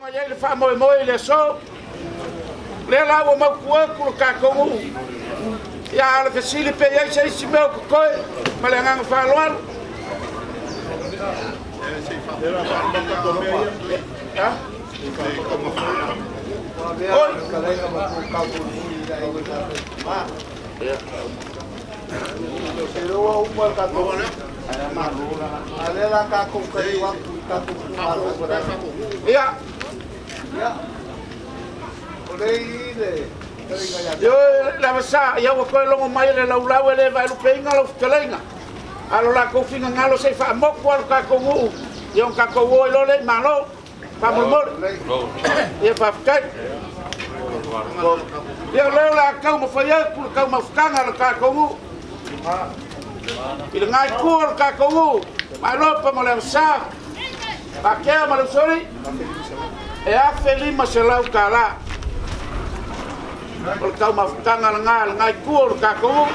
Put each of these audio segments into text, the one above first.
Ona i ai le faamoemoe i le aso. O lea la ua mautu atu le tatou nuu. Ia, a o le fesili pe i ai se isi mea o totoe ma le agaga faaaloalo. Ha? Oi. Ia. Ioe, le avasa, ia ua toe logo mai le laulau e le vaelupeina lau fetalaiga. A o lo latou finagalo se i faamotu lava lo tatou nuu, ia ona tatou o ai loa lea i Malo. Faamolemole. Ia faafetai. Ia o lea o le a taumafai atu le taumafataga a le tatou nuu. I lena itu o le tatou nuu, Malopa ma le Avasa, Pakea ma le Usoalii, e $1,500. O le taumafataga lena a lena itu o le tatou nuu.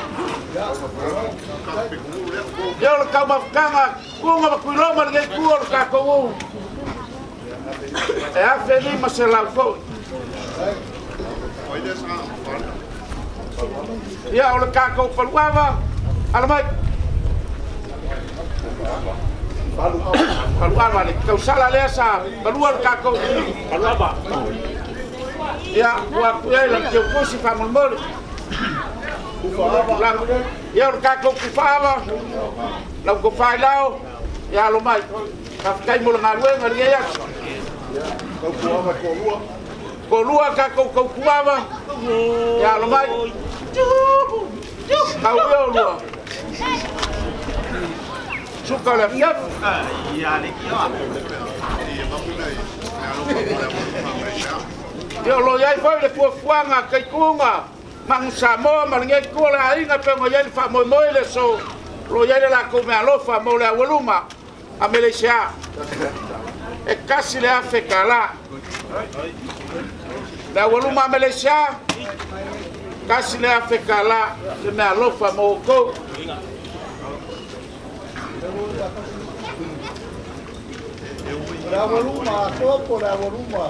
Ia o le taumafataga Tuga ma Tuiloma lenei itu o le tatou nuu, e $1,500 foi. Ia o le tatou paluava, ala mai. Paluava le tausala lea sa palua le tatou paluava. Ia, ua atu i ai la teutusi faamolemole. Ia o le tatou tufaava, lau tofa i lao, ia alo mai. Faafetai mo le galuega i lenei aso. Toalua tatou tautuava, ia alo mai. Tau ia o lua. Suka o le afiafi. Ia o lo o i ai foi le fuafuaga a Taituga Magu Samoa ma lenei itu o le aiga pei ona i ai le faamoemoe i le aso, o lo o i ai le latou meaalofa mo le aualuma a Meleisia. E $1,000. Le aualuma a Meleisia, $1,000 se meaalofa mo outou. O le aualuma atoa po o le aualuma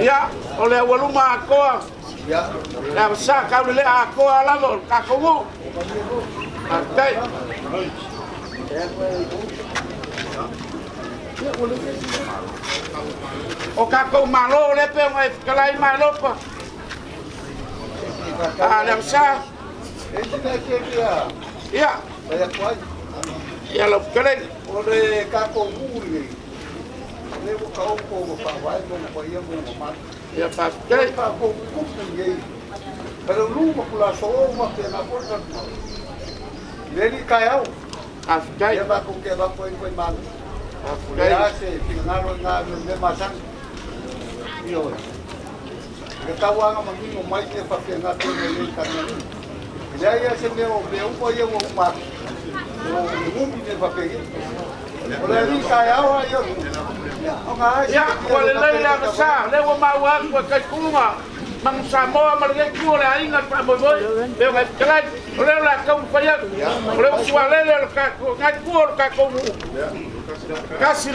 Ia, o le aualuma atoa, le avasa taulelea atoa lava o le tatou nuu. Faafetai. O tatou malo lea pe ona e fetalai ma Elopa. A le avasa. Ia. Ia lau fetalaiga. O le tatou nuu lenei, o lea ua taoto ua faavae ma ua paia ma ua mamalu. Ia faafetai. O tatou tupu lenei, Faleulu ma Tulasoo ma faapena foi le le alii taeao. Faafetai. Ia matou te avatu ai foi malu. Faafetai. O le a se finagalo i na mea masani. Ioe. E tatau lava ona manino mai mea faapena pei ona i ai i Tanumalima. E leai lava se mea o mea uma ia ua uma atu, o umi mea faapenia. O le alii taeao a ia ona ai. Ia, ua lelei le avasa, lea ua maua atu e Taituga, Manu Samoa ma lenei itu o le aiga le faamoemoe, pei ona e fetalai, o lea o le a taumafai atu, o le usualele o le tatou, lena itu o le tatou nuu, $1,000.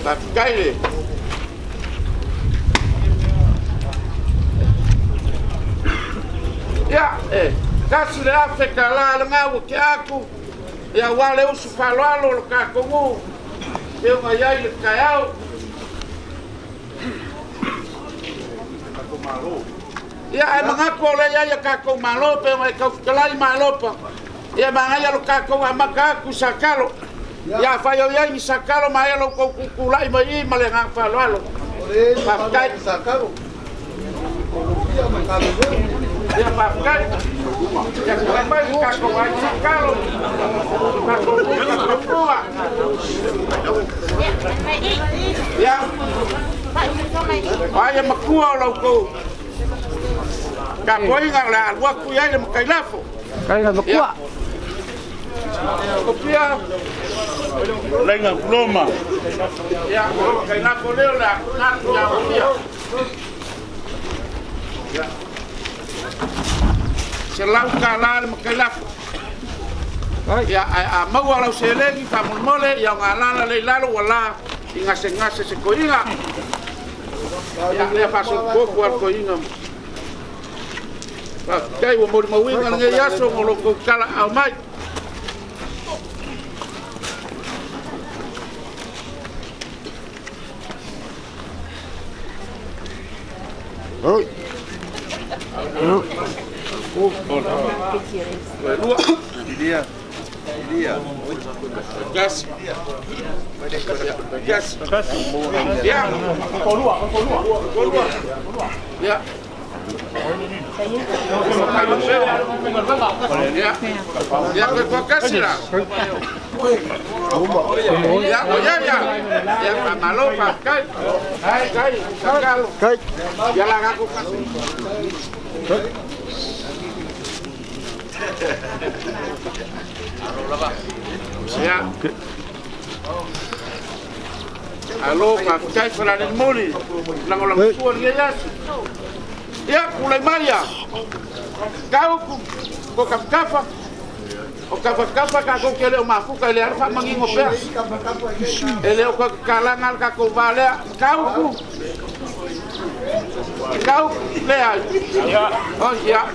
Faafetai le. Ia, e $1,000 lena ua tea atu, ia aua le usu faaaloalo o le tatou nuu, pei ona i ai le taeao. Ia, ae manatu o lea e i ai a tatou Malo pei ona e tau fetalai ma Elopa. Ia, manaia lo tatou amata atu i Satalo. Ia, afai o i ai ni Satalo, manaia lo outou tutulai mai i ma le agaga faaaloalo. Faafetai. Ia, faafetai. Ia, tulai mai le tatou ai Satalo. Tatou Tatua. Ia, o ai e matua o la outou tapuaiga o le a alu atu i ai le matai lafo. Kaiga makua. Kopia. Lenga Kuloma. Ia, o kai nako leo la nako ya o ia. Se lau ka la le makai lafo. Ia, a maua lau seleni faamolemole, ia o galala le i lalo ua la i gasegase se koiga. Ia, lea faasopopo a le koiga. Faafetai ua molimauina lenei aso mo lo kou tala au mai. Oi. Lua. Ilia. Ilia. Gas. Gas. Ya. Kolua, kolua. Kolua. Ya. Ya. Ya ko kasi la. Ya, ya, ya. Ya, malo pa kai. Kai, kai, kakalo. Kai. Ya la gako kasi. Ya. Alo, faafetai falaleli moli lagolagosua lenei aso. Ia, pulai mai ia. Kauku, ko kafakafa. O kafakafa kakou ke le o mafuka i le ala faamagigo pea. E le o kakalaga le kakou valea. Kauku. Kauku, lea. O, ia.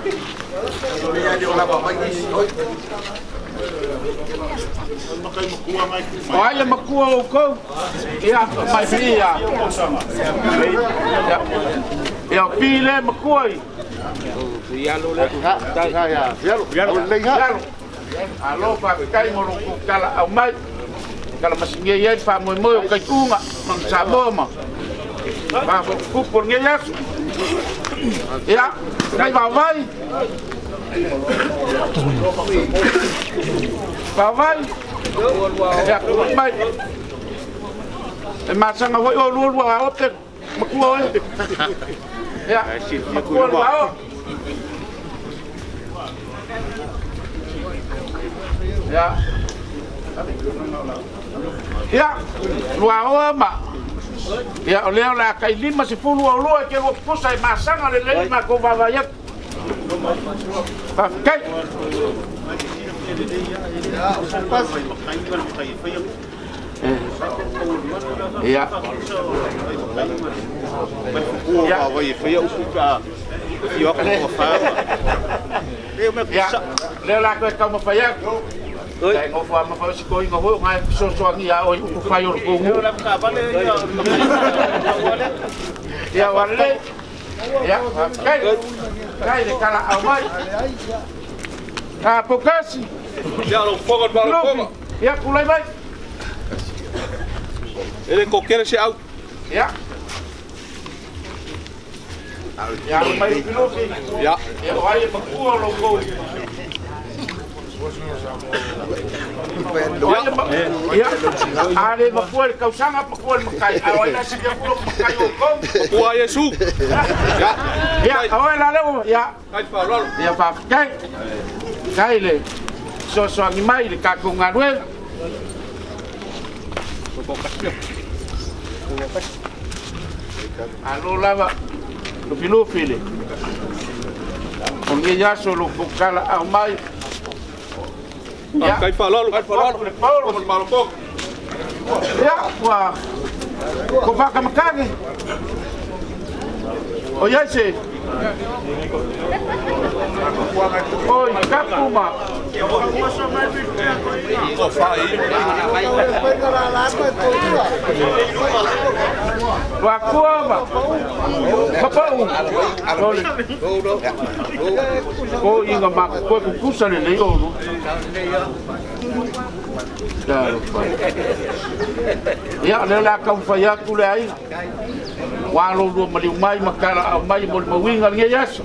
O ai le makua o kou. Ia, mai fi ia. Ia, o pi le makua i. Ia. Alo, faafetai mo lo kou tala au mai. Kala masinge ia i faamoemoe o kaikuga ma Samoa ma. Faafokupu lenei aso. Ia, mai vaovai. Vaovai. Ia, mai. E masaga foi o lua lua ao te makua oe. Ia, makua lua ao. Ia. Ia, lua oa ma. Ia, o lea o le a kai 50 o lua e ke lua pusa e masaga le lei ma kou vavai atu. Faafetai. Ia. Ia. Ia, lea la koe taumafai atu. Ia, ngofo a mafai o si koiga foi o ngai fesoasoani ia oi upu fai o le kou. Ia, ua lelei. Ia, faafetai. Kai le tala au mai. A Pokasi. Ia lo foga lo foga. Ia, pulai mai. Ele kokere se au. Ia. Ia, mai pilofi. Ia. Ia, o ai e makua o lo kou. Ia, ale makua le kausaga makua le makai. A o ai la sika kula makai o kou. Makua Iesu. Ia. Ia, o ai la leo. Ia. Kai faaaloalo. Ia, faafetai. Kai le soasoagi mai le kakou galuega. Alo lava lufilufi le. O lenei aso lo kou kala au mai. Ia. Kai faaaloalo, kai faaaloalo. Le Paulo. Malo malo. Ia, ua ko whakamakage. O iai se. Oi, kapu ma. Wakua ma. Papau. Ko inga ma ko kukusa le lei ono. Ia, le la kaumawhai atu le aiga. Wā lo lua maliu mai ma kala au mai mo le mauiga lenei aso.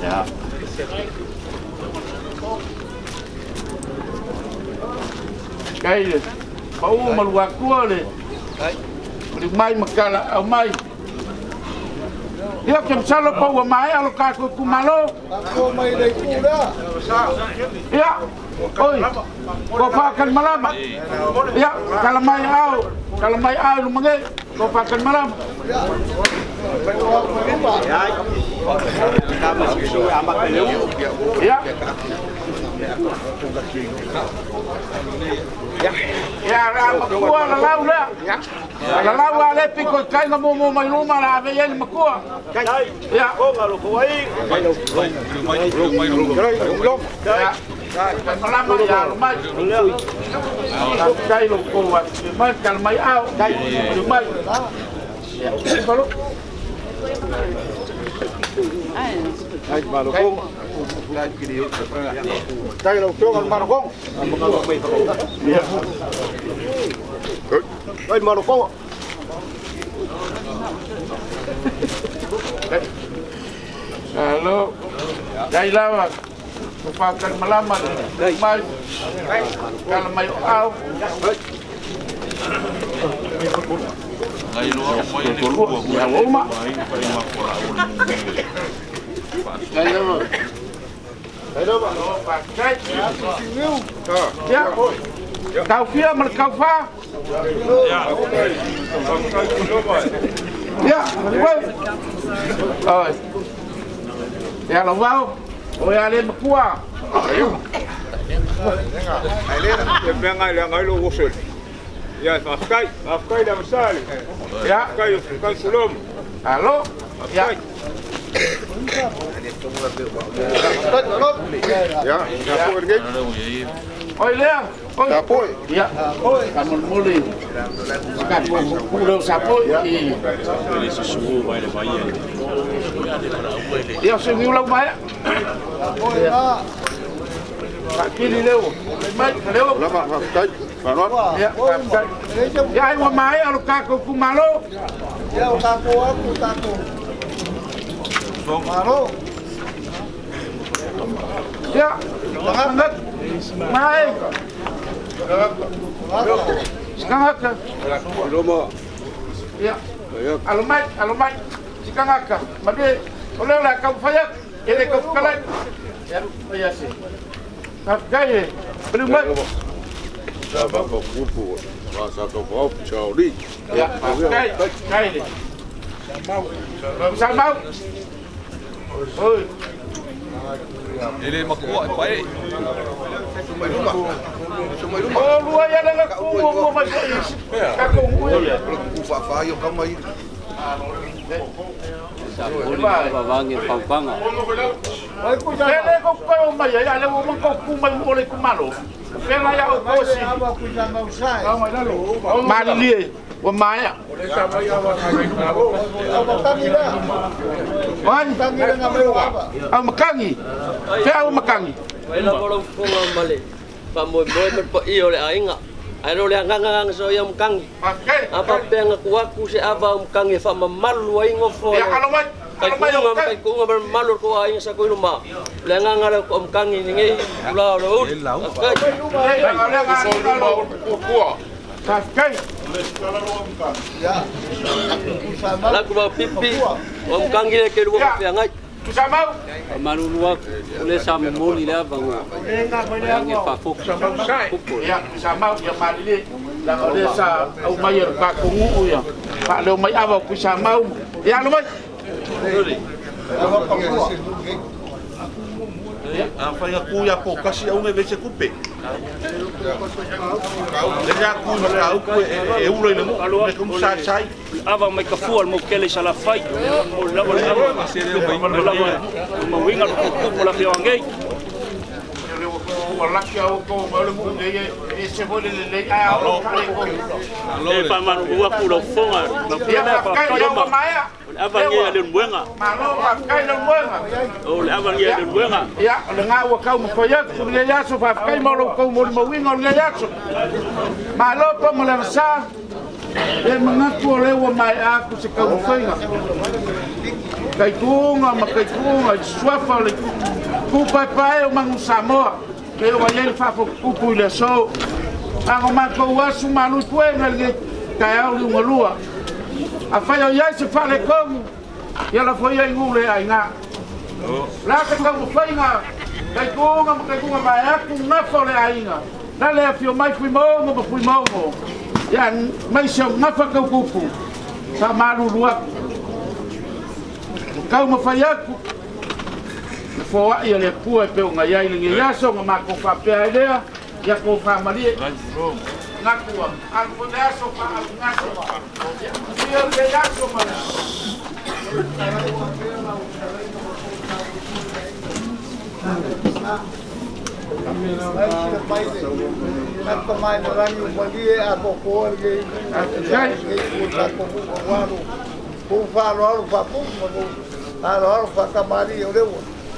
Ia. Kai le pau ma lua kua le maliu mai ma kala au mai. Ia, ou te masalo po ua maea lo tatou itumalo. Ia, oi, ua faatalimalama. Ia, tala mai ao, tala mai ao i luma nei, ua faatalimalama. Ia. Ia, a matua la lau lea. La lau a le pito i tai na mumu mai luma la ave i ai le matua. Ia. Ia. Malama ia alo mai. Faafetai lo kou atu mai, tala mai ao. Mai. Ia, palo. Alo. Dai lava. Ko whakalimalama mai. Kala mai o au. Ia uma. Dai lava. Faafetai. Ia. Taufia ma le taufa. Ia, oi. Oi. Ia lau o ia le makua. E mea ngai le ngai lo wo. Ia faafetai, faafetai le masale. Ia, Faafetai, faafetai Solomo. Alo. Ia. Oi lea. Oi. Ia. Famolemole. Sika ku leo sapo i. Ia se niu lau mai. Kili leo. Mai leo. Ia, faafetai. Ia ai ua maea lo tatou itumalo. Ia o tatou atu tatou. Malo. Ia. Mangat. Mai. Sikangaka. Ia. Alo mai, alo mai. Sikangaka. Made, o leo la kau faya, ele kau kalai. Ia, ia se. Faafetai e. Pelu mai. Ia, faafetai. Faafetai le. Samau. Oi. E le makua e pae. O lua ia le ku mo mo mai foi. Ka ko mu ia. Ele ko ko mai ia le mo ko ku mai mo le ku malo. Pela ia o ko si. Malilie, ua maea. Ai, au makangi. Te au makangi. Mai lava lau fofoga ma le faamoemoe ma le paia o le aiga. Ae lo le agaga so ia makangi. Faafetai. A faapea ku aku se ava o makangi e faamamalu ai gofo Ia alo mai. Alo mai o kai kai. kuuga ma le mamalu o le kou aiga sa koe luma. Le agaga lea ko makangi lenei ula o le uli. Faafetai. Ei, le agaga lo. Faafetai. Laku mau pipi o makangi le ke lua faafeagai. Tusamau. Malulu aku le sa momoli le avaga age faafofu. Ia, tusamau ia malilie. La o le sa au mai e ka kongu ia. Fa leo mai ava ku samau. Ia alo mai. A whainga ku ia ko kasi au me vese kupe. Le ia ku ma ka uku e ulo i le mo, me kumu sai sai. Ava mai ka fua le mo kele sa la fai mo lava le ava mo lava mo winga lo kupu la fio angei. Ua laki au ko ma le mu e e se fo le le a o ka le ko. E pa manu ua ku lo fonga la Ia fia pa faafetai ia ua ma maea. le ava nge le muenga Malo faafetai le muenga. o le ava nge le muenga. Ia, o le ngā ua kau mawhai atu, le ngai aso, faafetai ma lou kou molimauina o le ngai aso. Malo pa ma le agasā, e manatu o le ua maea atu se kaumafaiga. Kaituuga ma kaituuga i suafa o le tupaepae o manu Samoa, pe ua iai le faafotutupu i le aso. Ago matou asu malui puega i lenei taeao liugalua. Afai o iai se faaletonu, Ia lafo ia i nuu le aiga. La te taumafaiga taituga ma taituga vaeatu gafa o le aiga. La le afio mai Fuimaono ma Fuimaono. Ia maise o gafa tautupu. Sa malulu atu. Taumafai atu. Na foai a le Atua e pei ona i ai lenei aso na matou faapea ai lea, ia tou faamalie. Manatu alu foi le aso faaaaugase. Ia manuia lenei aso ma le.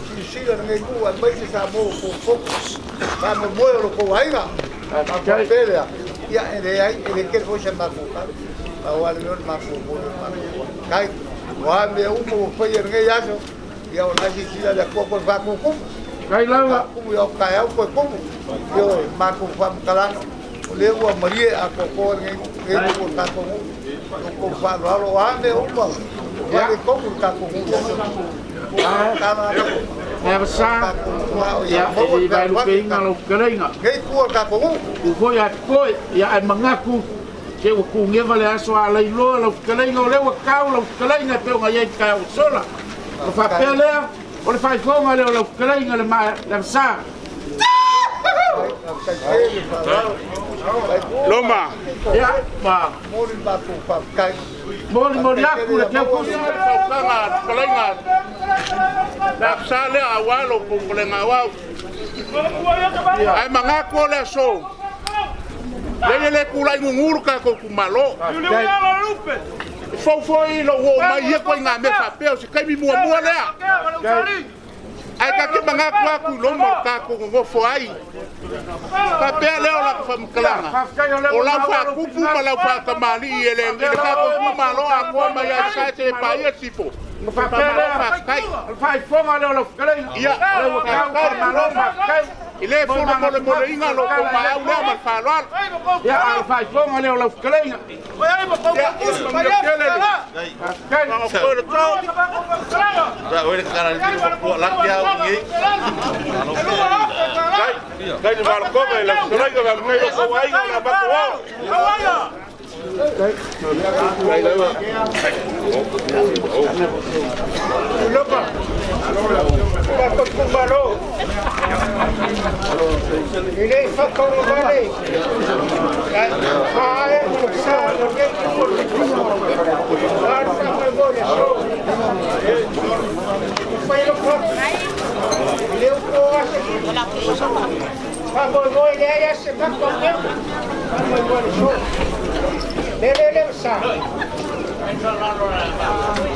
Silasila lenei nuu aemaise Samoa ua fofo faamoemoe o lo outou aiga. Faapea lea, ia e leai, e le tele foi se matou tala. Pau lava le mea o le matou momoli o le matou faafetai. O a mea uma ua faia i lenei aso, ia o la e silasila le Atua toe faatutumu. Faafetai lava. Faatutumu ia o taeao toe tumu. Ioe, matou faamatalaga, o lea ua malie atoatoa lenei nuu, lenei nuu o le tatou nuu. Lo outou faaaloalo, o a mea uma, ua faaletonu le tatou nuu i le aso lenei. E sa ia e le vaelupeina lau fetalaiga. Tu foi a totoe, ia ae manatu se ua tugefa le aso a lailoa lau fetalaiga, o lea ua tau lau fetalaiga e pei ona i ai i taeao ua sola. Ona faapea lea, o le faaifoga lea o lau fetalaiga le Avasa. Loma. Ia, ma molimoli atu le teutusi. Faukaga fetalaiga le afisa lea aua lo poupolega auau. Ae manatu o le aso, leai e le tulai gugu lo tatou itumalo. E fou foi lou oo mai ia ituaiga mea faapea o se taimi muamua lea. Ae ta te manatu atu i loma o le tatou nonofo ai. Faapea lea o lata faamatalaga, o lau faatupu ma lau faatamalii e le i le tatou itumalo atoa mai ia Sae seia paia Sifo. Ona faapea lea, Faafetai. o le faaifoga lea o lau fetalaiga. Ia, O lea ua tau faamalo, faafetai. E le folomolemoleina lo outou maau lea ma le faaaloalo. Ia, a o le faaifoga lea o lau fetalaiga. Ia, ia se manuia tele le Faafetai. Kai le valokoga i lau fetalaiga ma lenei o kou aiga o le avatu o. Lopa. Matou itumalo. E le faatauagavale. Ae sa o lenei Alu faamoemoe le aso. Ua fai lou loto. E le upu o ase. Faamoemoe leai lava se matou mea. Faamoemoe le aso. Le le le sa.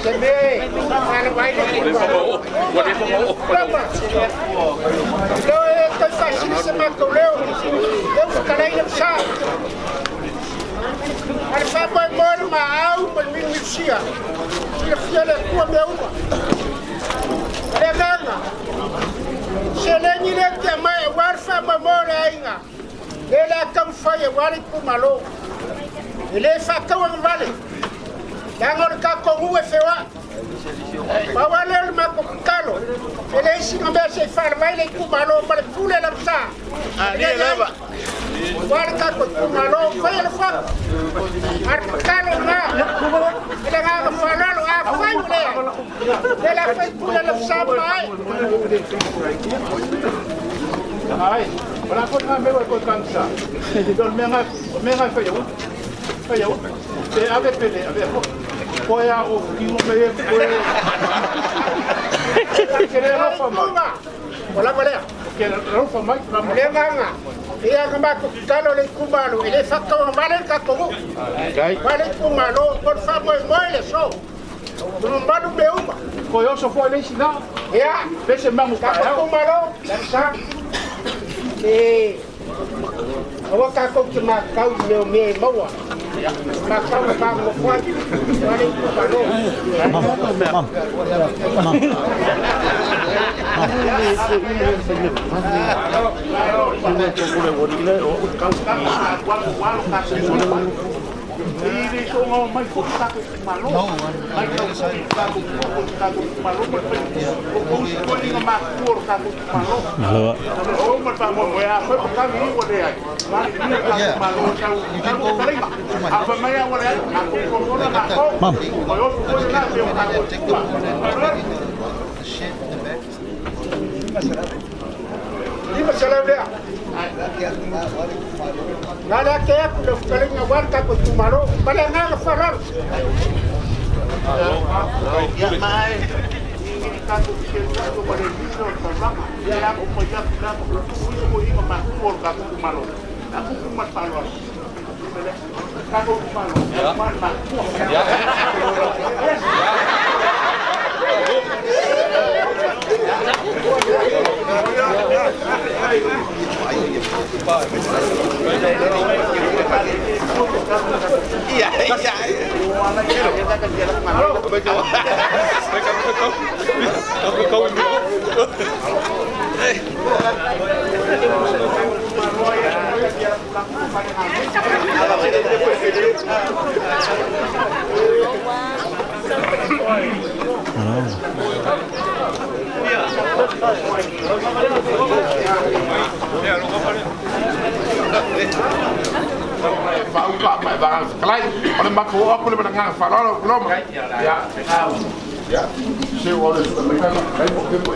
Se mea e faalava ai le itumalo. Lama. Leo e toe faasili se matou leo. Leo fetalai le sa. A le faamoemoe le maau ma le minuminusia. Silafia le Atua mea uma. O le agaga, seleni lea e tea mai aua le faamoemoe o le aiga, lea o le a taumafai aua le itumalo. E le faatauagavale, leaga o le tatou nuu e feoai. Pau lava lea o le matou tatalo, e leai sina mea se i faalava ai le itumalo ma le pule lava sa. Alia lava. Aua le tatou itumalo, faia le fatu. A o le tatalo lena, i le agaga faaaloalo, afai ua leai, lea o le a fai pule lava sa ma ai. Ai, o la foi mea ua kamsa. O le mea o mea ngai fai au. Fai au. Pe ave pe le ave fo. Koe a o kino me e koe. Ke le rofa mai. O lava lea. Ke le rofa mai. O le agaga, ia na matou tatalo le itumalo, e le faatauagavale le tatou nuu. Aua le itumalo, mo le faamoemoe le aso. O mamalu mea uma. Koe oso foi le isi na. Ia, Pe se mangu ka tatou au. itumalo, sa. E aua tatou te matau i mea o mea e maua. Matau e faagogo ai, aua le itumalo. E le soga o mai foi tatou itumalo. Mai tau foi i tatou tupu i tatou itumalo ma le fai. O kou sikoiga matutua o le tatou itumalo. O ma le faamoemoe a fai patagi i ua leai. Malilia le tatou Malo tau tau fetalaiga. A fai mai a ua leai, matou sosola matou. O le ofu foi lena pe o tatou tua. 500 lea. Na le ate atu le fetalaiga aua le tatou itumalo. Ma le agaga faaaloalo. Ia ma e i tatou fesilafai o le lisa o le taulaga. Ia a ko ia ku la ko tu i ko i ma tu o le tatou itumalo. A ku ku ma le faaaloalo. Tatou itumalo. Ma le matua. Faauka ma e vaga fetalai. O le matou oo atu le ma le agaga faaaloalo lau Kuloma. Ia, ia, se o le ai mo ke mo.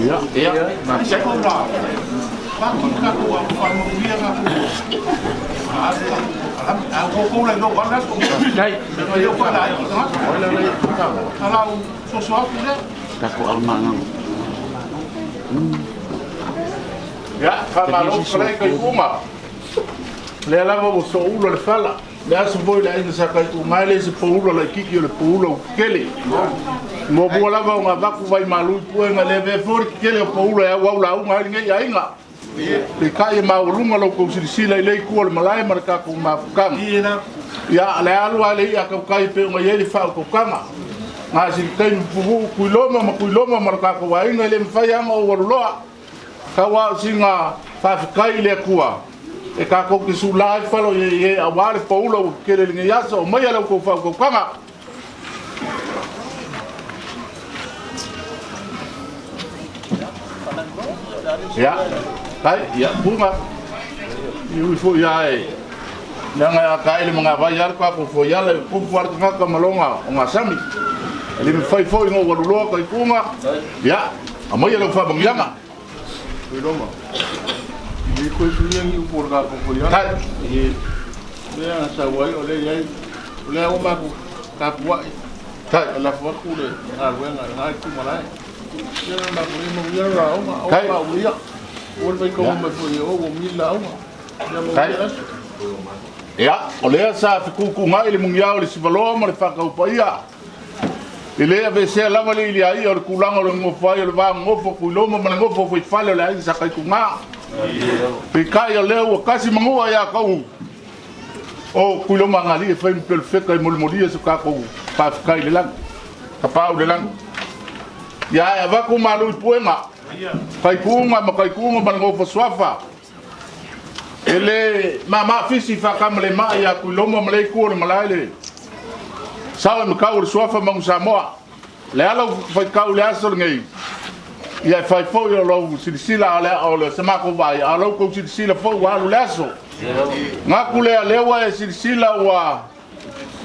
Ia, ia, Ia, faamalo fetalai Kaikuga. Lea lava ua sooula le fala. Le aso foi le aiga sa Kaikuga e le se poula laitiiti o le poula ua tetele. Muamua lava ona avatu vai malu i puega le avea foi le tetele o poula e auau lauga ai lenei aiga. Peitai e maualuga lo outou silasila i lea itu o le malae ma le tatou mafutaga. Ia, le alu lava le i'a tautai pei ona i ai le faautautaga. Na sili taimi pupuu Tuiloma ma Tuiloma ma le tatou aiga e le mafai lava ona ou alu loa. Tau lava o sina faafetai i le Atua e tatou te sula ai falo i e aua le poula ua tetele i lenei aso. Aumaia la outou faautautaga. Ia, tai, ia, puga. I ui foi ia e, leaga a taele ma ngā vai alu tatou foi ala, e kupu alu tagata ma loga o ngā sami. E le mafai foi ona ou alu loa kai puga. Ia, aumaia lau faamanuiaga. Roma. I koe suia ni upu o le tatou foi ala. Tai. I lea na sau ai o lea i ai, o lea ua matou tapuai. Tai. E lafo atu le galuega i lena itu malae. Ia na matou le manuia le lauga, aua Tai. maaulia. Ua le faitauga mai foi e o ua mili lauga. Ia Tai. manuia le aso. Ia, o lea sa fetuutuunai le muniao i le sivaloa ma le faataupaia. E le aveesea lava le iliaia o le tulaga o le nonofo ai o le va nonofo Tuiloma ma le nofo fuaifale o le aiga sa Kaikuga. Peitai o lea ua tasi manua ia tou o Tuiloma agalii e fai ma pelefeta e molimolia so tatou faafetai i le lagi, tapaau i le lagi. Ia ae avatu malu i puega, Kaikuga ma Kaikuga ma le nofo suafa. E le mamafisi faakamalemai ia Tuiloma ma le itu o le malae le sao e matau o le suafa Manu Samoa. Le ala o faitau i le aso lenei, ia e fai foi o lou silasila a le o le se matou vaai, a o lou tou silasila foi ua alu le aso. Gatu lea lea ua e silasila ua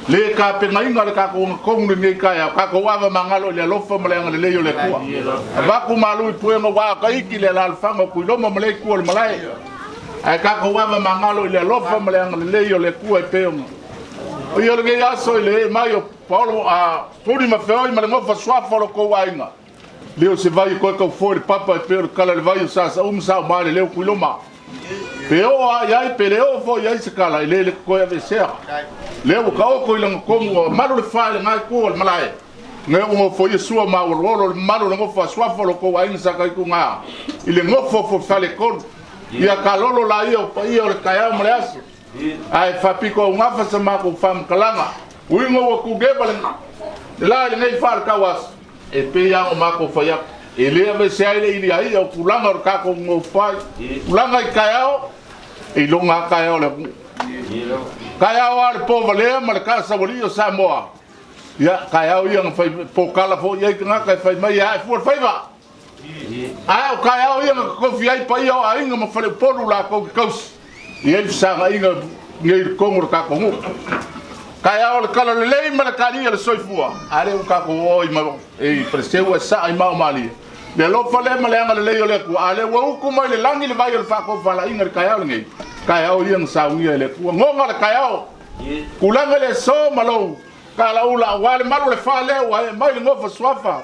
le tapenaina le tatou agatonu lenei taeao, tatou ava magalo i le alofa ma le agalelei o le Atua. Avatu malu i puega ua ataiti le alaalafaga o Tuiloma ma le itu o le malae. Ae tatou ava magalo i le alofa ma le agalelei o le Atua e pei ona o ia lenei aso i le ee mai o Paolo a Tuli ma Feoi ma le gofa suafa o lo tou aiga. Le o se vai e toe tau foe le papa e pei o le kala le vai o Sasau ma Sauma le leo Tuiloma. Pe oo lava i ai pe le oo foi i ai se tala, e le le toe aveesea. Lea ua taoto i lagatonu ua malu le fa i lena itu o le malae. Lea ua nofoia sua ma aualualu o le mamalu o le nofo a suafa o lo outou aiga sa taituga i le nofo fale tolu. Ia kalolo laia o paia o le taeao ma le aso. Ae faapito augafa sa matou faamatalaga. Uiga ua tugeva le la i lenei faaletauaso, e pei lava ona matou fai atu, e le aveesea ai le iliaia o tulaga o le tatou nonofo ai. Tulaga i taeao, e iloga lava taeao o le atunuu. Taeao lava le povalea ma le taasavalii o Samoa. Ia, taeao ia na fai potala foi i ai tagata e fai mai e ae fua le faiva. Ae o taeao ia na totofi ai paia o aiga ma faleupolu latou te tausi i ai le fesagaiga nei i totonu o le tatou nuu. Taeao o le talalelei ma le talia o le soifua, a lea ua tatou o i Faleseu ae saa i Maomalie. Le alofa lea ma le agalelei o le Atua, a lea ua utu mai le lagi le vai o le faatofalaiga i le taeao lenei, taeao ia na saunia e le Atua. Goga le taeao, tulaga i le aso ma lou talaula aua le malu o le fa lea ua ee mai le gofa suafa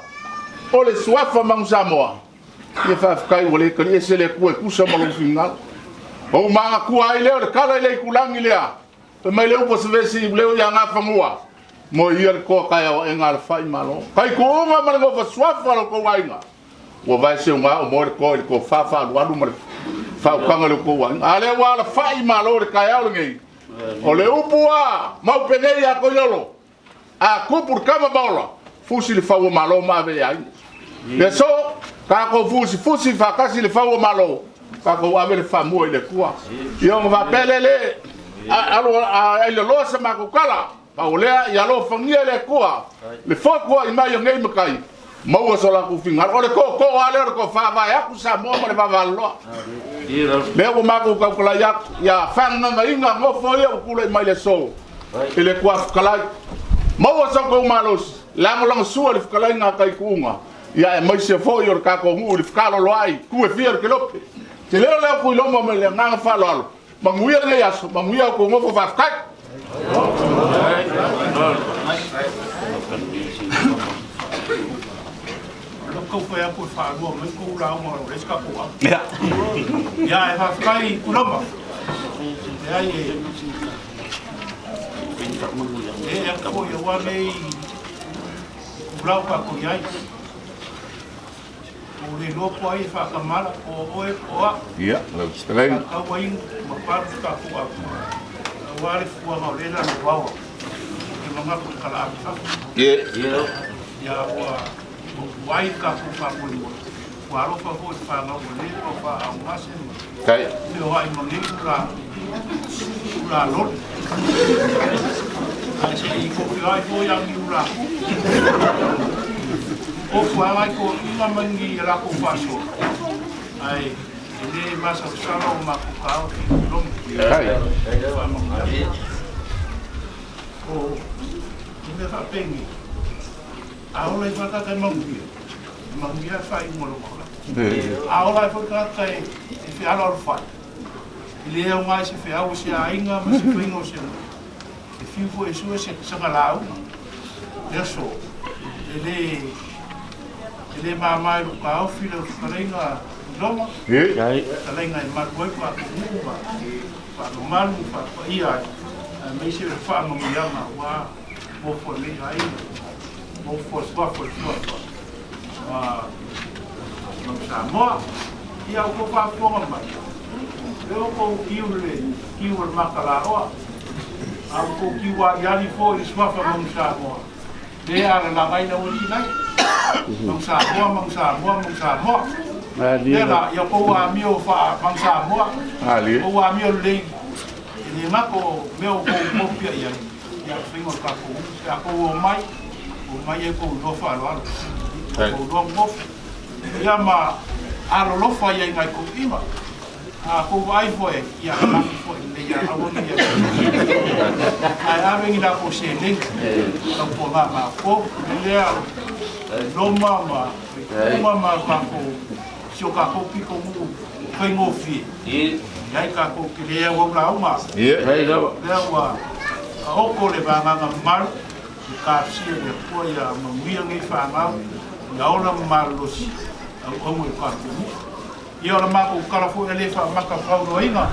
o le suafa Manu Samoa. Ia faafetai ua le taliese le Atua e tusa ma lou finagalo. Ou manatua ai lea o le tala i le itulagi lea, fai mai le upu a Sevesi leo ia Gafanua, moe ia le toa taeao aega alafai malo. Taituuga ma le gofa suafa o lo outou aiga, ua vae seuga o moe le toa i le tofa faaalualu ma le faautaga i lo outou aiga. A lea ua alafai malo le taeao lenei, o le upu a mau penei ia Toilolo, a tupu le tama maola, fusi le fau o malo ma ave i aiga. Le aso, tatou fusifusi faatasi le fau o malo, tatou ave le faamua i le Atua. Ia ona faapea lea le alu ai laloa sa matou tala, pau lea ia alofagia e le Atua le fotuai mai o nei matai, maua so latou finagalo. O le tootoo lava lea o le tofa vae atu Samoa ma le vavalalaloa. Lea ua matou tautalai atu, ia faagagaiga nofo ia ua tulai mai le aso i le Atua fetalai. Maua so outou malosi, lagolagosua i le fetalaiga a taituuga, ia aemaise foi o le tatou nuu i le fekaloloai, tu e fia o le kelope. Te leo lea o Tuiloma ma le agaga faaaloalo, manuia lenei aso, manuia outou nofo faafetai. Lou fai atu e faalua mai kou lauga o le isi tatou au. Ia, e faafetai Tuiloma. Leai e e atu foi aua nei itulau tatou i ai. Ua le iloa po o ai e faatamala, po o oe po o au. Ia, lau fetalaiga. Faatau ai ma palu se tatou au. Aua le fuaga o lea lalovaoa. Ou te manatu i kala ave fafo. Ia, ua ai le tatou faamoemoe. Ua alofa foi i le fanau ua leva o faaaogase ma feoai ma nei ula loli. Ae se i kou feoai foi au ni ula ku. O fuaga i toeaiina ma ni a latou faasoa. Ae e le masalosalo o matou taofi i loma. Faamanuiaga. O le mea faapenei, a ola ifo lava le tagata e manuia, e manuia le faaiuga o lona olaga. A ola ai foi le tagata e fealoalofai, e le aoga i se feau o se aiga ma se faiga o se nuu, e fiu foi e sue se saga lauga. Le aso, e le e le mama i lou taofi lau fetalaiga i Roma, fetalaiga e malu ai lo tatou nuu ma faamamalu ma faapaia ai, aemaise o le faamanuiaga aua nofo a lenei aiga, nofo a suafa o le suafa ma Manu Samoa. Ia outou faafofoga mai, lea ua outou tiu i le tiu o le Makalaoa, a ua outou tiu aliali foi i le suafa Manu Samoa, lea alalaga ai le aualii nei. Manu Samoa, Manu Samoa, Manu Samoa. Lea la, ia outou amio faa-Manu Samoa, outou amio lelei, e le gata o mea o outou mopia i ai, ia le faiga o le tatou nuu. Pe a outou omai, omai ai outou iloa faaaloalo, outou iloa nonofo. Ia ma alolofa ia i nai toeaiina. A tou vaai foi, ia laki foi lelei ia aua ne i ae ave ni latou seleni tautuana matou lea Roma ma Faikuga ma tatou si o tatou pitonuu faigofie i ai tatou te le auau lauga lea ua taoto le vagaga mamalu i talosia le Atua ia manuia nei fanau ia ola ma malolosi auauna i le tatou nuu. Ia o le matou tala foi e le faamata fauloaina.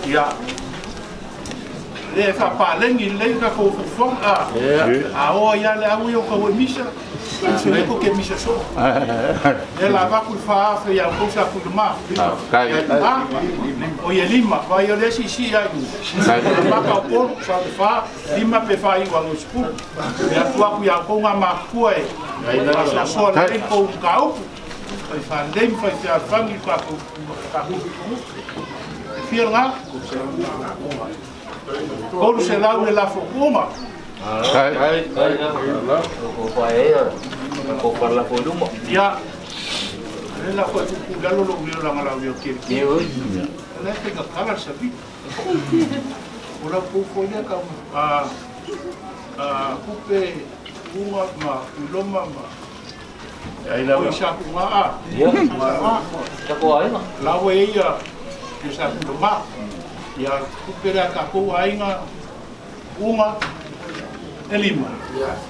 Ia le faapalegi lelei tatou fuafuaga a o ai lava le au ia o tau e misa se ko ke misa so e la va ku fa fe ya ko sa ku ma o ye lima vai o le si si ai ma ka ko sa te fa lima pe fa i wa ngo sku ya tu aku ya ko nga ma ku e sa so le ko ka u fai fa le fai fa fangi ka ko ka ku fia Kolu se lau le lafo uma. Ia, le lafo e kuku lalo lo ulio langa lau leo kiri. Le tenga kala sa vi. O la pufo lea ka a kupe unga ma uloma ma. O isa ku nga a. Lau e ia isa ku loma. Ia kupe lea ka kou ainga unga e lima.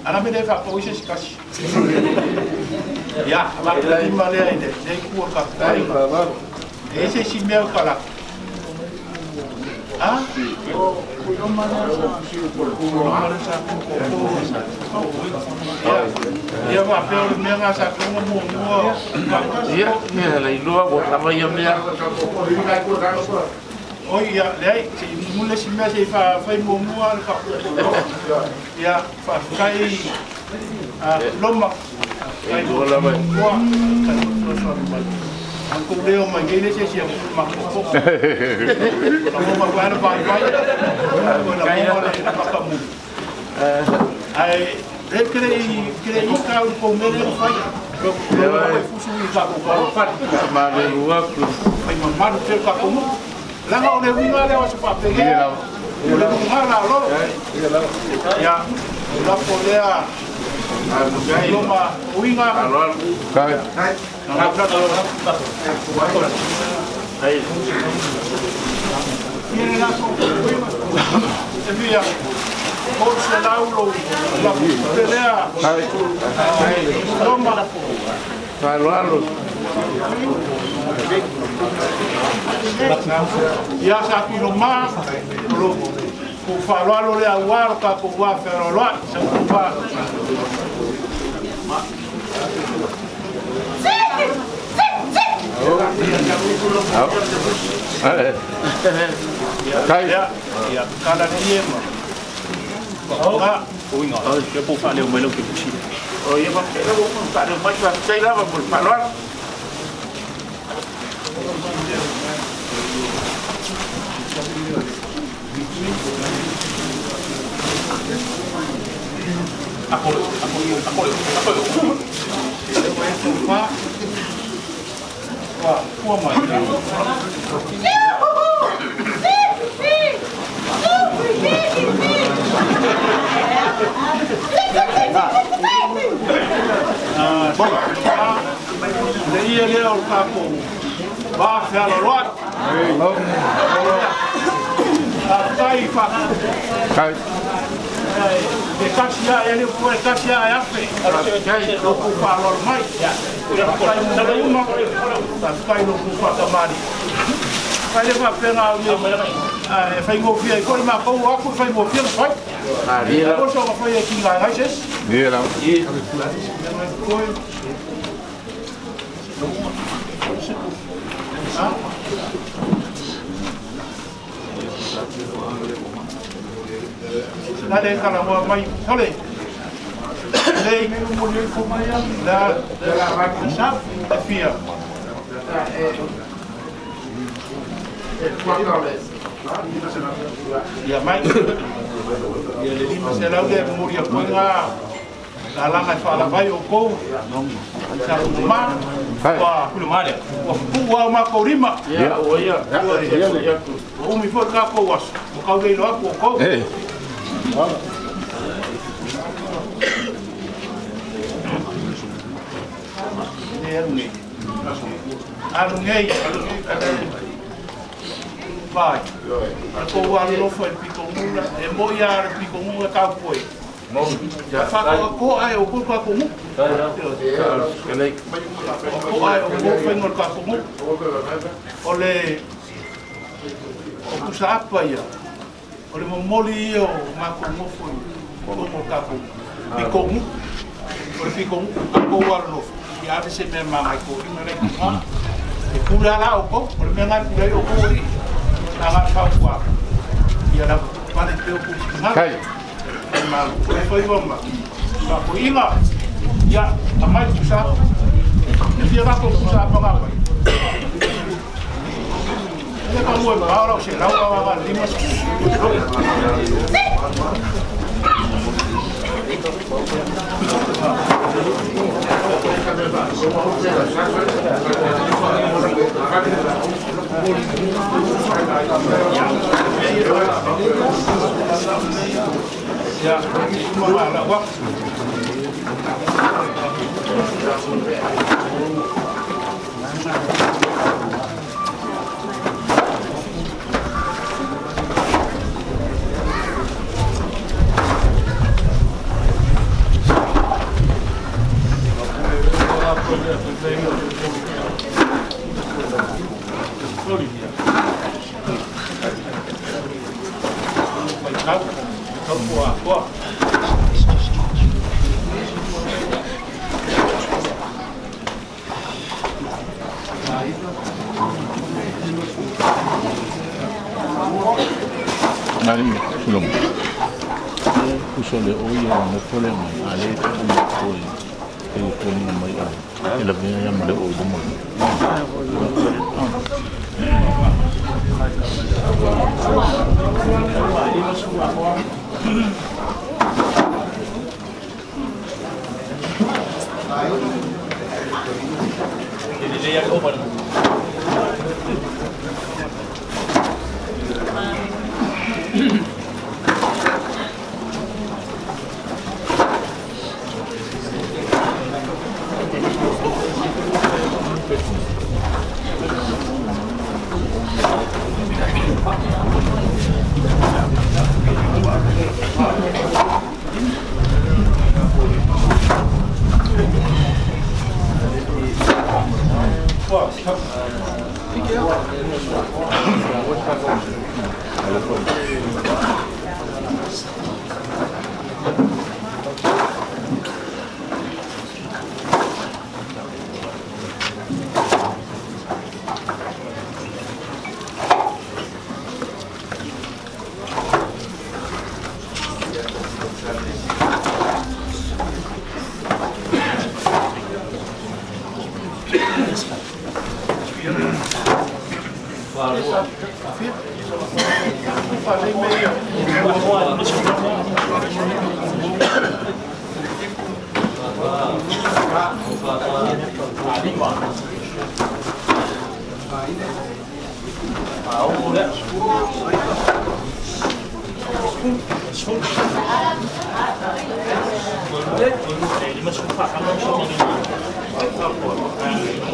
Ana me le whakao i se sikasi. Ia, la lima lea i le kua ka ainga. E se si mea ka la. A? Ia wā pēo le mea ngā sa konga mua mua. Ia, mea le ilua, ua lava ia mea. Oi, ia, leai, se i mule si mea se i whai mua mua le whakao. Ia, whawhai loma. Whai mua, kai mua mai. Ang leo mai gele se sia ma ko. La mo ma wa vai vai. Ko la mo le pakamu. Ai le kre kre i ka u ko mele fai. Ko fusu i ka ko ko. Ma le rua ku. Ai ma ma te ka ko mu. La o le winga le o se pa pe. O le winga la lo. Ya la polea. Loma winga. Kai. Tiene la Sevilla, José Laulo, la pelea, Loma, Ia sa ku loma, lo ku faloalo le auaro ka ku wa feroloa, sa ku wa. Ia, kala nie ma. Ah, uinga. Ia po whaaleo mai lau ke pusi. O ia ma pera o mo whaaleo mai ka tei lava mo whaaloa. Ako, ako, ako, ako. Wa, kua mai. Le ia lea o le tatou va fealoloai. Faafetai faafetai. E kasi a e le pua e kasi a e afe. Lo ku whaalolo mai. Faafetai mo uma. Faafetai lo ku whaatamani. Fai le whaapenga au ia e whaingofia i kore mākou aku e whaingofia na whai. Ko so ka whai e ki ngā ngai ses. Ia lau. Na le talanoa mai, sole, lei, la, la, e fia. Ia mai, ia le 500 le momoli atu ai ngā lalaga e faalava ai outou sa ma ua ua pupuu au matou lima. Ua umi foi tatou aso, ua tau le iloa atu outou. Alu nei, vai. A kou alolofa i le pitonuu e mo'i a le pitonuu e taupoe. Whakoa ai o kou kako mu. Ko ai o kou whainga o le kako mu. O le o pusa apa ia. O le momoli ia o mākou ngofo i tonu o kako pikongu. O le pikongu a kou alolofa. Ia ave se mea mangai ko ringa lei kuma. E pule ala o kou. O le mea ngai pule ai o kou ri. A ngā whaukua. Ia la pale peo kou singa. Ma ko e whai ma. Ma ko inga. Ia, a mai pusa. E fia rako pusa apa ngā pai. E ka mua ma ora o se lau au ngā lima. Ia, ma la wa. Mai kau, kau kua kua. Nari, sulong. Uso le o ia mo pole mai ale te o mo pole. E pole mai a. E la vea ya mo le o mo.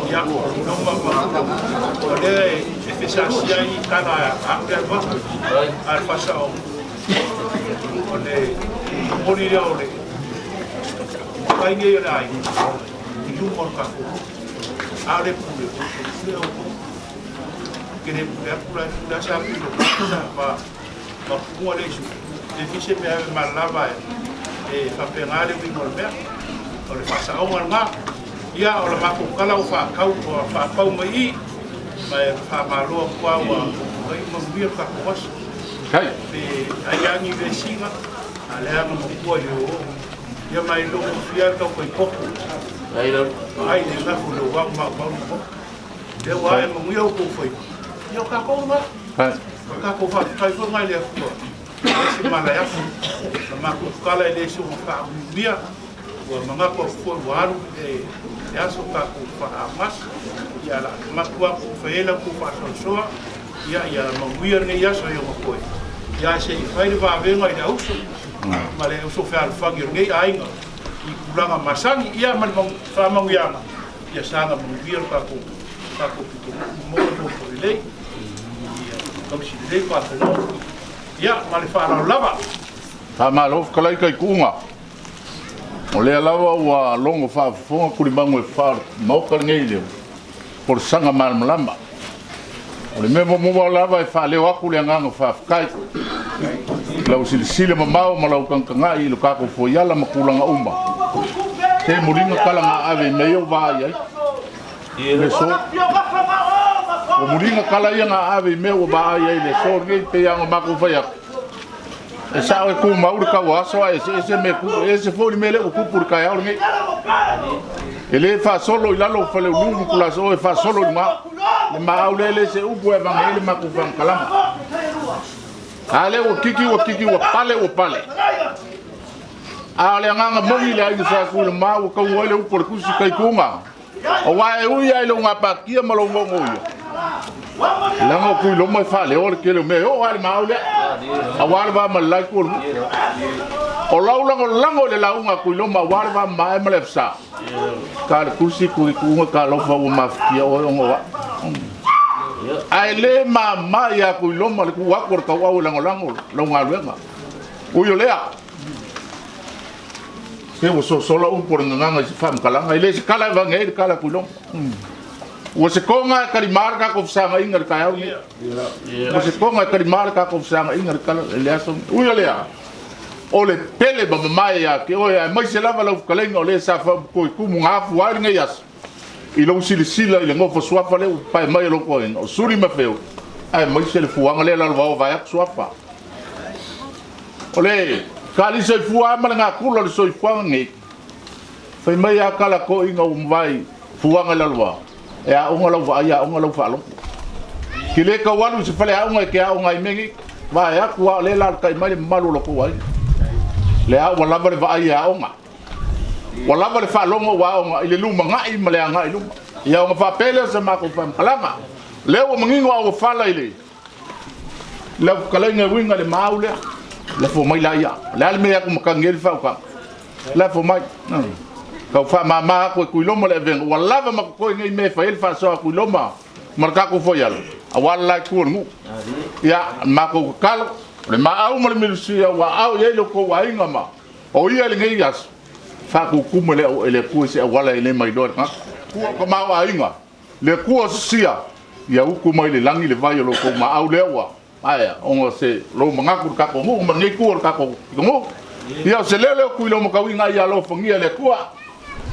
Ia, no ma o le e fesasia i tala a le va al fasa o o le moli le o le kai nge o le ai i luma o le kako a le pule pule o ko ke le pule a pula pula sa pule sa ma ma pua le isu le fise mea e malava e faapega le uiga o le mea o le faasaoga lena ia o le matou kala ua faakau ua faapau mai i ma e faamalo atu a ua ai manuia le tatou aso. Kai. Pe ai agi vesiga, a le aga makua i le o. Ia mai lo fia tau kai popo. Ai lo. Ai le ngafu le wa ma ma mo. Le wa e manuia o kou fai. Ia o kākou ma. Kai. Ka ko fa kai fo ngai le afua. Se mala ya fu. Na ma ku kala ile su fa mia. Ua manga ko fu wa alu e e aso ka ku fa amas. Ia la ma ku ku fa ela ku fa so so. Ia ia manuia nei aso ia ma koe. Ia se i fai le vavenga i le auso. Ma le auso fe alfangi o nei aiga. I kulanga masangi ia ma le whamanguianga. Ia sanga manuia le kākou kākou pito mo mo fo lelei. Ia kausi lelei pa whenua. Ia ma le whārau lava. Faamalo fetalai taituuga. O lea lava ua logo faafofoga tulimagu e fa o le Maota lenei i le folasaga malamalama. O le mea muamua lava e faaleo atu le agaga faafetai i lau silasila mamao ma lau tagatagai i lo tatou foiala ma tulaga uma. Se muliga tala na ave i mea ia ua vaai ai i le aso. Ua muliga tala ia na ave i mea ua vaai ai i le aso lenei, pei lava ona matou fai atu. E sao e tumau le tau aso ae eseese mea tupu, e ese foi le mea lea ua tupu i le taeao lenei. E le faasolo i lalo o Faleulu ma Tulasi'o, e faasolo i luga. Le maau lea e le se upu e avane ai le matou faamatalaga. A lea ua kiki ua kiki ua pale ua pale. A o le agaga moni le aiga sa Tuiloma ua taua ai le upu a le tusi taituga. Aua e ui lava i lou gapatia ma lou googoia, leaga o Tuiloma e faaleoa le tele o mea e oo lava i le maau lea, aua le va ma le la itu o le nuu. O lau lagolago i le lauga a Tuiloma aua le va mamae ma le afisa, ta le tusi tuituga talofa ua mafatia oe ona o au. Ae le mama ia Tuiloma le tuu atu o le tauau e lagolago lau galuega. Ui o lea, Se ua sosola upu o le gagana i se faamatalaga, e le se tala e avane ai le tala a Tuiloma. Ua se toga e talima le tatou fesagaiga i le taeao lenei. Ua se toga e talima le tatou fesagaiga i le tala i le aso lenei. Ui o lea, o le pele ma mamae ia te oe, aemaise lava lau fetalaiga o le sa faamutua i tumu na afua ai lenei aso, i lou silasila i le nofo suafa lea ua pae mai e lou toeaina, o Suli ma Feu, aemaise le fuaga lea lalovaoa vaeatu suafa. O le tali soifua lava ma le natura o le soifuaga nei, fai mai a tala toeaiina ua mavae fuaga i lalovaoa, e aoga lau vaai, aoga lau faalogo. E te le tau alu i se faleaoga e te aoga ai mea nei, vaeatu lava o lea e lalatai mai le mamalu o lo outou aiga. Lea ua lava le vaai e aoga. Ua lava le faalogo ua aoga i le lumanai ma le agai i luma. Ia ona faapea lea o se matou faamatalaga. O lea ua manino a ua fala i le lau fetalaiga e uiga i le maau lea. Lafo mai laia. O le a le mea e atu matagi ai le faautaga? Lafo mai. Tau faamama atu e Tuiloma le avega. Ua lava ma totoe nei mea e fai ai le faasoa a Tuiloma ma le tatou foiala, aua le la itu o le nuu. Ia, matou tatalo, o le maau ma le milusia ua aao i ai lo outou aiga ma O ia i lenei aso, faatutumu e le Atua i se auala e le mailoa e le tagata. Tua o tamaoaiga, le Atua sosia, ia utu mai le lagi le vai o lo outou maau lea ua maea ona o se lou manatu i le tatou nuu ma lenei itu o le tatou pitonuu. Ia o se leo lea o Tuilomatauiga ia alofagia e le Atua.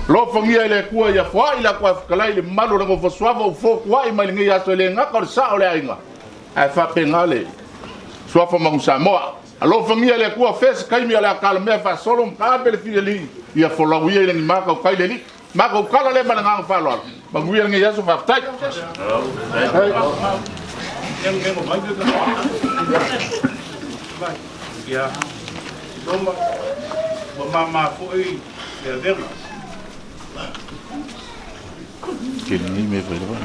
Alofagia e le Atua ia foai le Atuafitalai i le mamalu o le nofo suafa ua fotuai mai lenei aso e le gata o le sao o le aiga ae faapena le suafa Manu Samoa. Alofagia e le Atua fea se taimi o le a talamea faasolo ma taape le fileli ia folau ia i lagi ma tautai le Alii. Matou tala lea ma le agaga faaaloalo. Manuia lenei aso faafetai. Ia, Roma, ua mama foi le avega. Tele nei mea fai lava.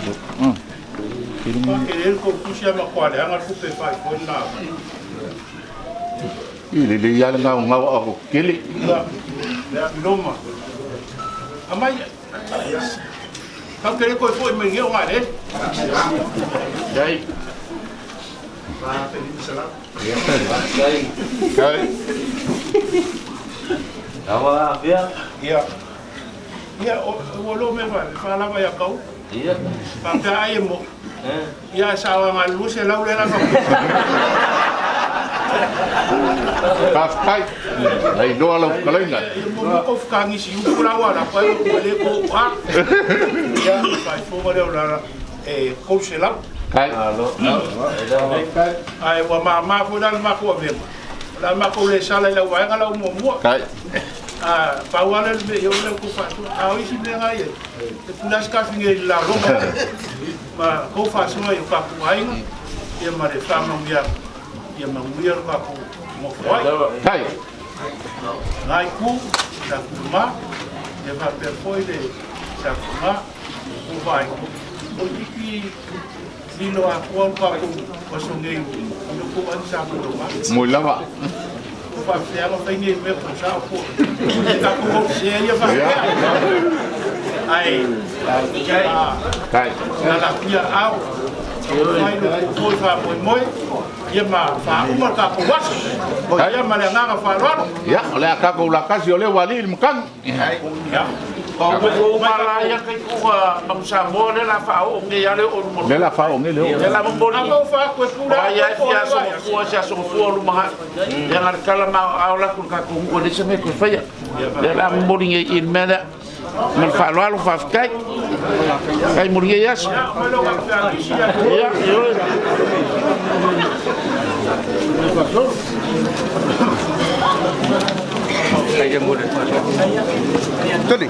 Tele nei. Ke le ko kusi ama ko ale anga kupe fai foi na. I le le ia le ngau ngau a ko kele. Le Roma. Amai. Kau kele ko foi mai ngeo ngale. Dai. Dai. Awa afia. Ia. Ia, ua lo me fa, fa lava ia kau. Ia. Fa pea ai e mo. Ia sa wa nga lu se lau le la fa. Faafetai. Na iloa lau fetalaiga. Ia mo mo ko whakangi si upu la wa la pa o le ko a. Ia fa fo le o la e kou se lau. Kai. Ae ua mamā foi la le matou avega, o le a matou le sala i lau vaega la ua muamua. Kai. A pau lava lea o le mea i o lea ua outou faasoa. A o isi mea na i ai, e pule lava si kafine i le laloga ma tou faasoa i o tatou aiga ia ma le faamanuiaga ia manuia lo tatou nofo ai. Kai. Lena itu, sa Tuluma, ia faapea foi le sa Tuma, ua vaai, toeitiiti lilo atoa lo tatou aso nei i lo outou aiga sa Tuluma. Moi lava. Ua faapefea ona fai nei mea po o sao po o le tatou hosea ia faapea. Ae Kai. lalafia ao, fai lo outou foi faamoemoe ia ma faauma le tatou aso. Ia ma le agaga faaaloalo. Ia, o le a tatou lakasi o lea ua alii le matagi. Ia. Ua uma la ia kaikuga Manu Samoa lea la faaoo nei lava le oo i luma. Lea la faaoo nei le oo. Lea la momoli. A mau faaatu e pule O ai atu e po o fia le aso vai. gafua, se aso gafua o lumanai. Lea na o le tala ma aao latou i le tatou nuu e leai se mea e toe faia. Lea la momoli nei i le mea lea. Ma le faaaloalo faafetai. Faafetai mo lenei aso. Ia, mai lo feagisi ia. Ia, ioe. Tuli.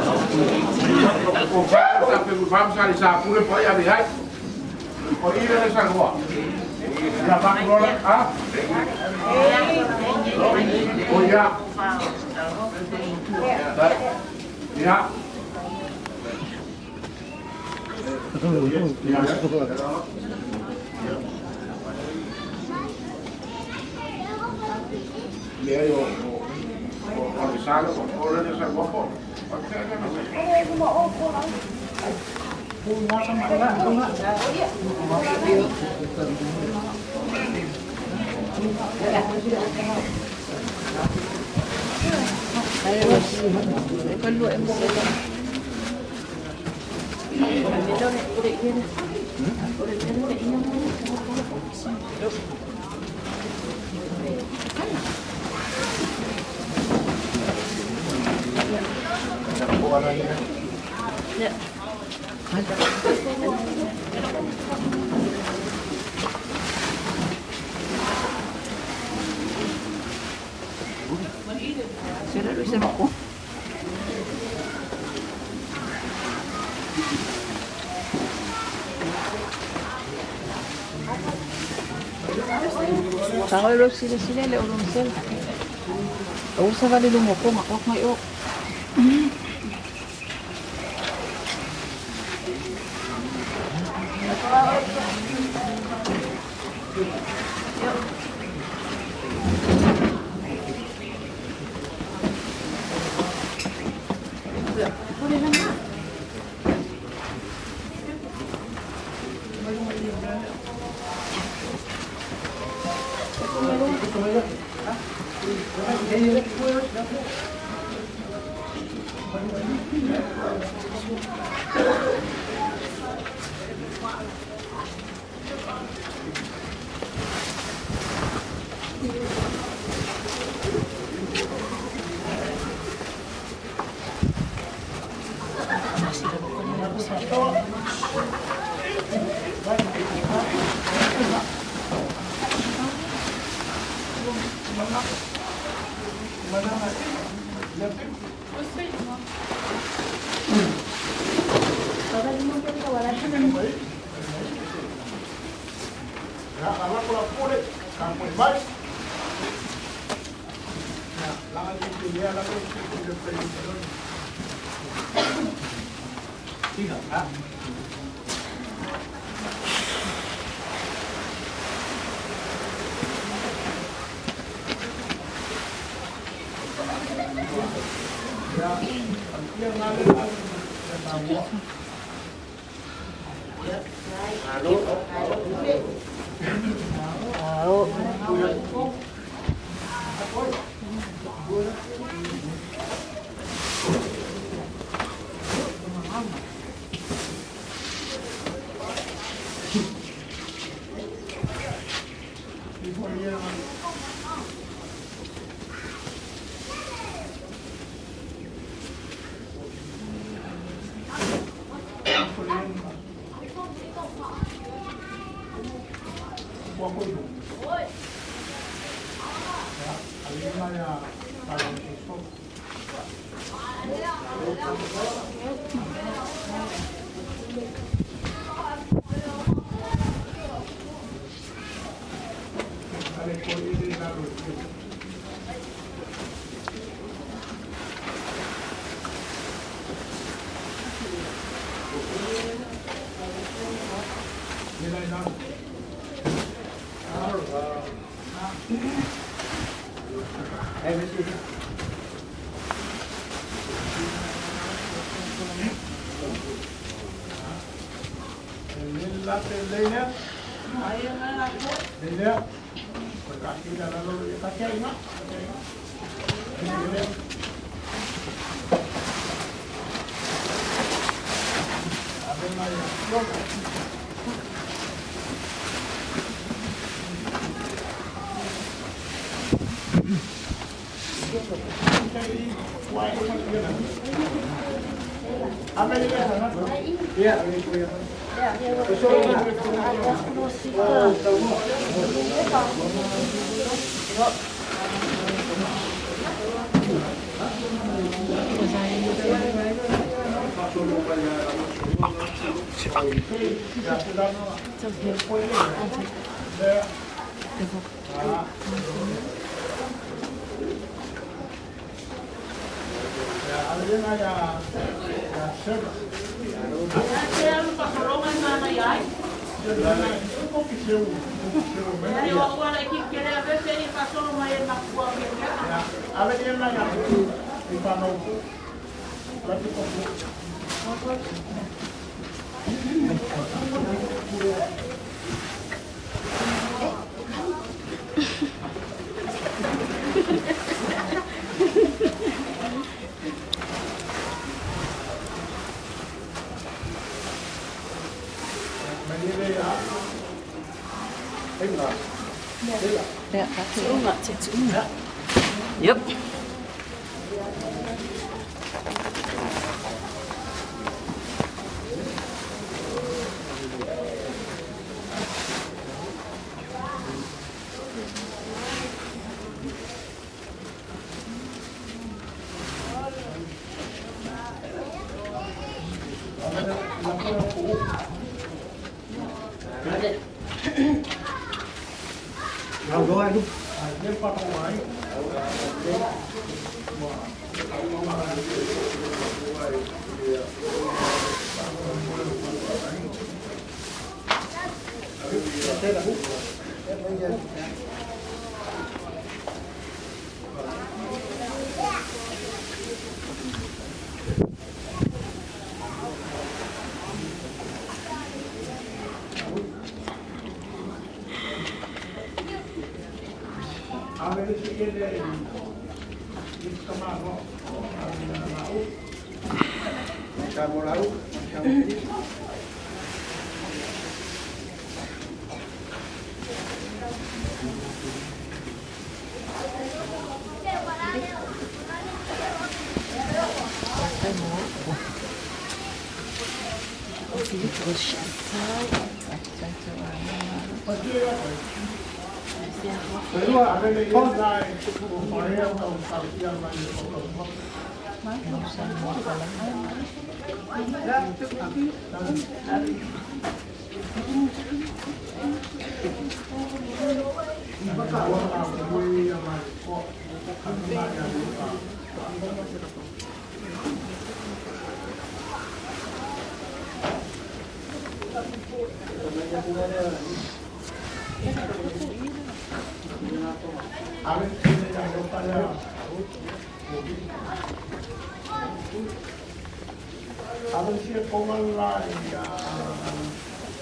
Yep.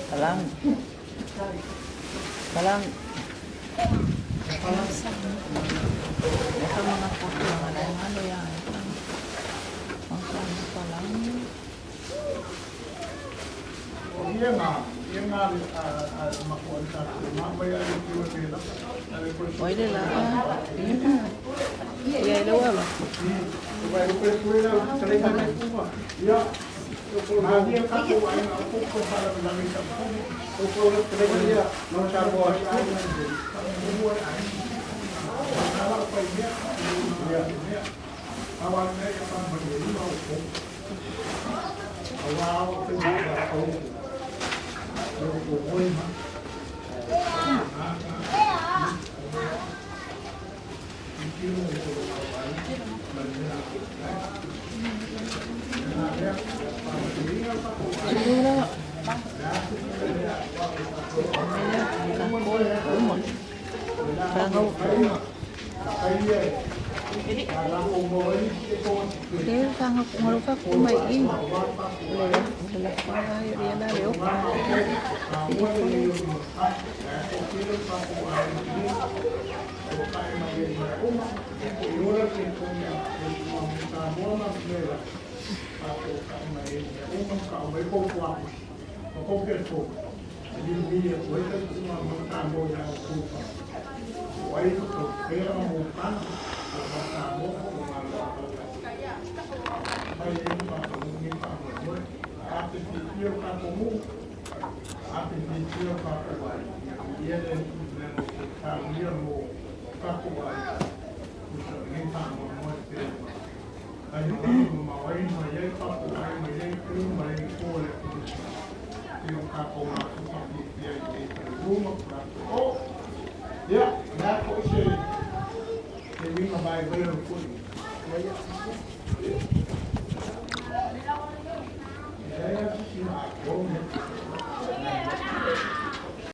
Palang. Palang. Ito mga puto mga ano yan. Ang sama palang. Pwede lang. Iya, iya, ba?